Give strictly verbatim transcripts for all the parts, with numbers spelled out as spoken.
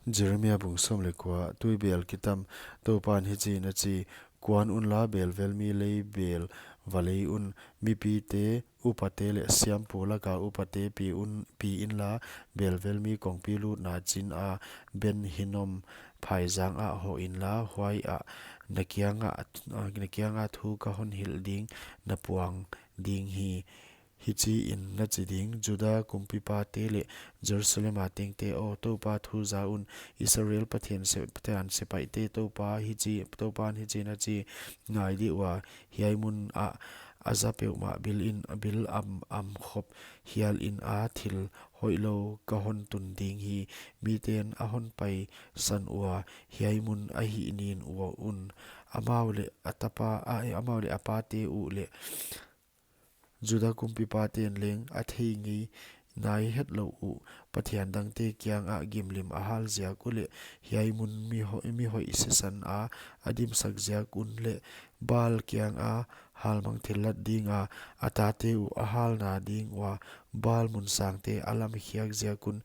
Jeremia bung sawm leh kua. Tuibel kitam Toupan hichiin a chi: Kuan unla, belvelmi leibel va lei un. Mipite, upate leh siampu laka upate pi un, pi inla, belvelmi kongpi lutna chin a Ben Hinnom phaizang ah hoh inla, huai ah na kiangah, na kianga thu ka hon hilh ding na puang ding hi. Hichiin na chi ding: Juda kumpipate leh Jerusalem a tengte aw, Toupa thu za un. Israel Pathian se-, Pathian sepaihte Toupa hichi, Toupan hichiin a chi: Ngai dih ua, hiai mun ah a za peuhmah bil in, bil am, am khop hial in a, thil hoihlou ka hon tun ding hi. Miten a hon paisan ua, hiai mun a hih nin ua un. Amau leh a tapa, a, amau leh a pate uh leh Juda kumpipaten leng a thei ngei nai hetlouh uh pathian dangte kiangah gimlim a hal ziak uleh, hiai mun mi ho-, mi hoih sisan a a dimsak ziak un leh, Baal kianga halmang thillat dinga a tate uh a halna ding ua Baal mun sangte a lamkhiak ziak un,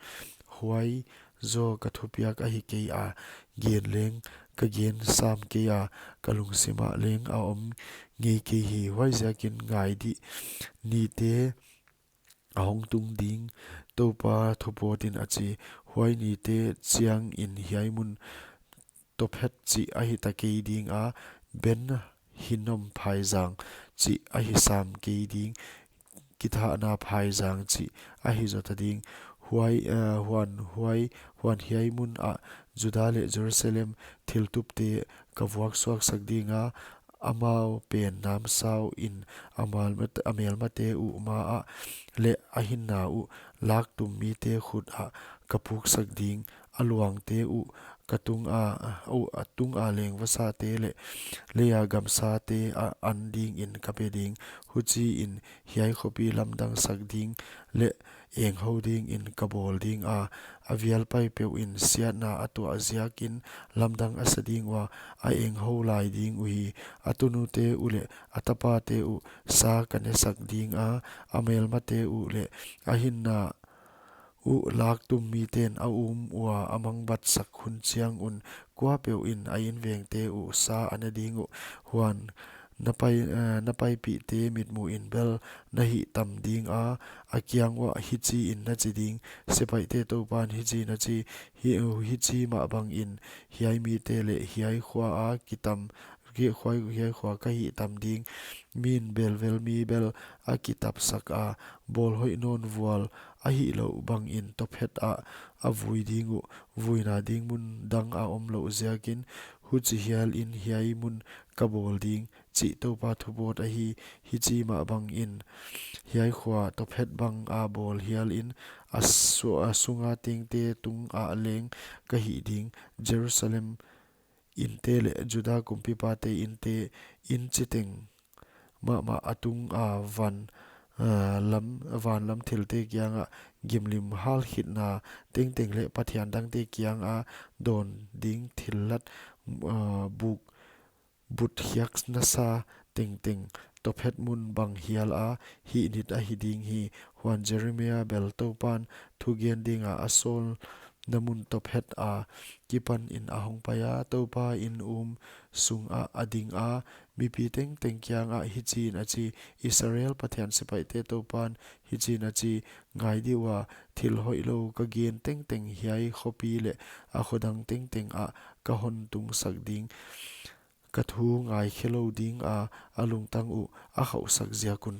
huai zaw ka thupiak ahi kei a, gen leng ka gen sam kei a, ka lungsim ah leng a om ngei kei hi. Huaiziakin ngai dih, nite a hong tung ding, Toupa thupawtin a chi. Huai nite chiangin hiai mun Tophet chih ahi ta kei ding a, Ben Hinnom phaizang chih ahi sam kei ding, kithahna phaizang chih ahi zota ding. Huai, eh, huan, huai, huan hiai mun ah Juda leh Jerusalem thiltupte ka vuak suaksak ding a, amau pen namsau in a mal-, a melmate uh ma ah leh a hinna uh laktum mite khut ah ka puksak ding. A luangte uh ka tunga, uh, a tunga leng vasate leh leia gamsate a an dingin ka pe ding. Huchiin hiai khopi lamdang sak ding leh enghou dingin ka bawl ding a, a vialpai peuhin siatna a tuah ziakin lamdang a sa ding ua, a enghou lai ding uhi. A tunute uh leh a tapate uh sa ka nesak ding a, a melmate uh leh a hinna uh laktum miten a um ua a mangbatsak hun chiang un, kuapeuhin a invengte uh sa a ne ding uh. Huan na pai, eh, na paipihte mitmuhin bel na hihtam ding a, a kiang uah hichiin na chi ding: Sepaihte Toupan hichiin a chi: Hi, hichi mah bangin hiai mite leh hiai khua a kitam, ki-, huai, hiai khua ka hihtam ding. Min belvelmi bel a kitapsak a, bawlhoih nawn vual a hihlouh bangin Tophet ah a vui ding uh, vuina ding mun dang a omlouh ziakin. Huchi hialin hiai mun ka bawl ding, chih Toupa thupawt ahi. Hichi mah bangin hiai khua Tophet bang a bawl hialin a su-, a sunga tengte tungah leng ka hih ding. Jerusalem inte leh Juda kumpipate inte in chiteng mahmah a tunga van, ah, lam, van lam thilte kianga gimlim halkhitna tengteng leh pathian dangte kianga dawn ding thillat, ah, buk butkhiak nasa tengteng Tophet mun bang hial a hihnit ahi ding hi. Huan Jeremia bel Toupan thugen dinga a sawlna mun Tophet akipanin a hongpai a, Toupa in um sungah a ding a, mipi tengteng kiangah hichiin a chi: Israel Pathian sepaihte Toupan hichiin a chi: Ngai dih ua, thil hoihlou ka gen tengteng hiai khopi leh a khodang tengteng ah ka hon tungsak ding, ka thu ngaikhelou dinga a lungtang uh a khauhsak ziak un.